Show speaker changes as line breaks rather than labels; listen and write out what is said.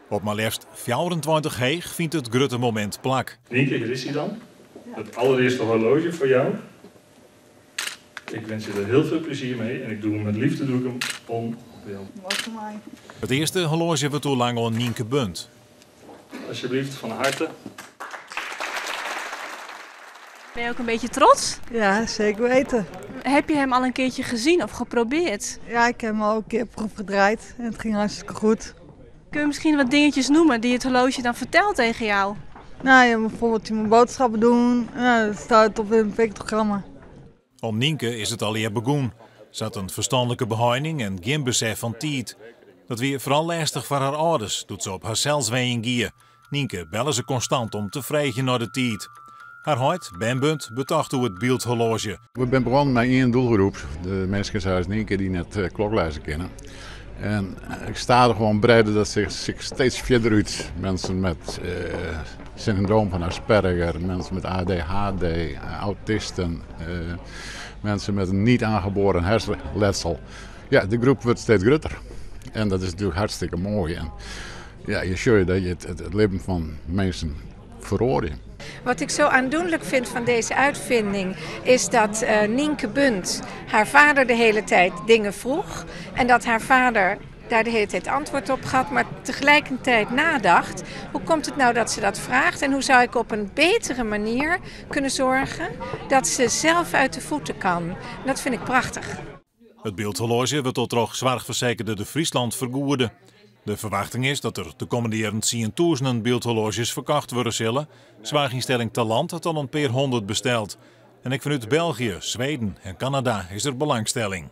Op mar leafst 24 heech fynt it grutte momint plak.
Nienke, hier is hij dan. Het allereerste horloge voor jou. Ik wens je er heel veel plezier mee en ik doe hem met liefde doe ik hem om op jou.
Wat voor mij.
It earste horloazje wurdt oerlange oan Nienke Bunt.
Alsjeblieft, van harte.
Ben je ook een beetje trots?
Ja, zeker weten.
Heb je hem al een keertje gezien of geprobeerd?
Ja, ik heb hem al een keer proef gedraaid en het ging hartstikke goed.
Kun je misschien wat dingetjes noemen die het horloge dan vertelt tegen jou?
Nou ja, bijvoorbeeld je moet boodschappen doen. Ja, dat staat op een pictogramma.
Om Nienke is it allegear begûn. Se hat in ferstanlike beheining en gjin besef fan tiid. Dat wie foaral lêstich foar har âlders doe't se op harsels wenjen gie. Nienke belle se konstant om te freegjen nei de tiid. Har heit, Ben Bunt, betocht doe it byldhorloazje.
We binne begûn mei ien doelgroep, de minsken sa as Nienke dy't net kloklêze kinne. En stadichoan breidde dat sich steeds fierder út. Mensen met syndroom van Asperger, mensen met ADHD, autisten, mensen met een niet aangeboren hersenletsel. Ja, de groep wurdt steeds grutter. En dat is natuerlik hartstikke moai. En ja, je sjocht dat je it libben fan minsken feroarje.
Wat ik zo aandoenlijk vind van deze uitvinding is dat Nienke Bunt haar vader de hele tijd dingen vroeg. En dat haar vader daar de hele tijd antwoord op gaf, maar tegelijkertijd nadacht. Hoe komt het nou dat ze dat vraagt en hoe zou ik op een betere manier kunnen zorgen dat ze zelf uit de voeten kan? En dat vind ik prachtig.
It byldhorloazje wurdt troch soarchfersekerder De Friesland fergoede. De ferwachting is dat der de kommende jierren tsientûzenen byldhorloazjes ferkocht wurde sille. Soarchynstelling Talant hat al in pear hûndert besteld. En ek fanút België, Sweden en Kanada is der belangstelling.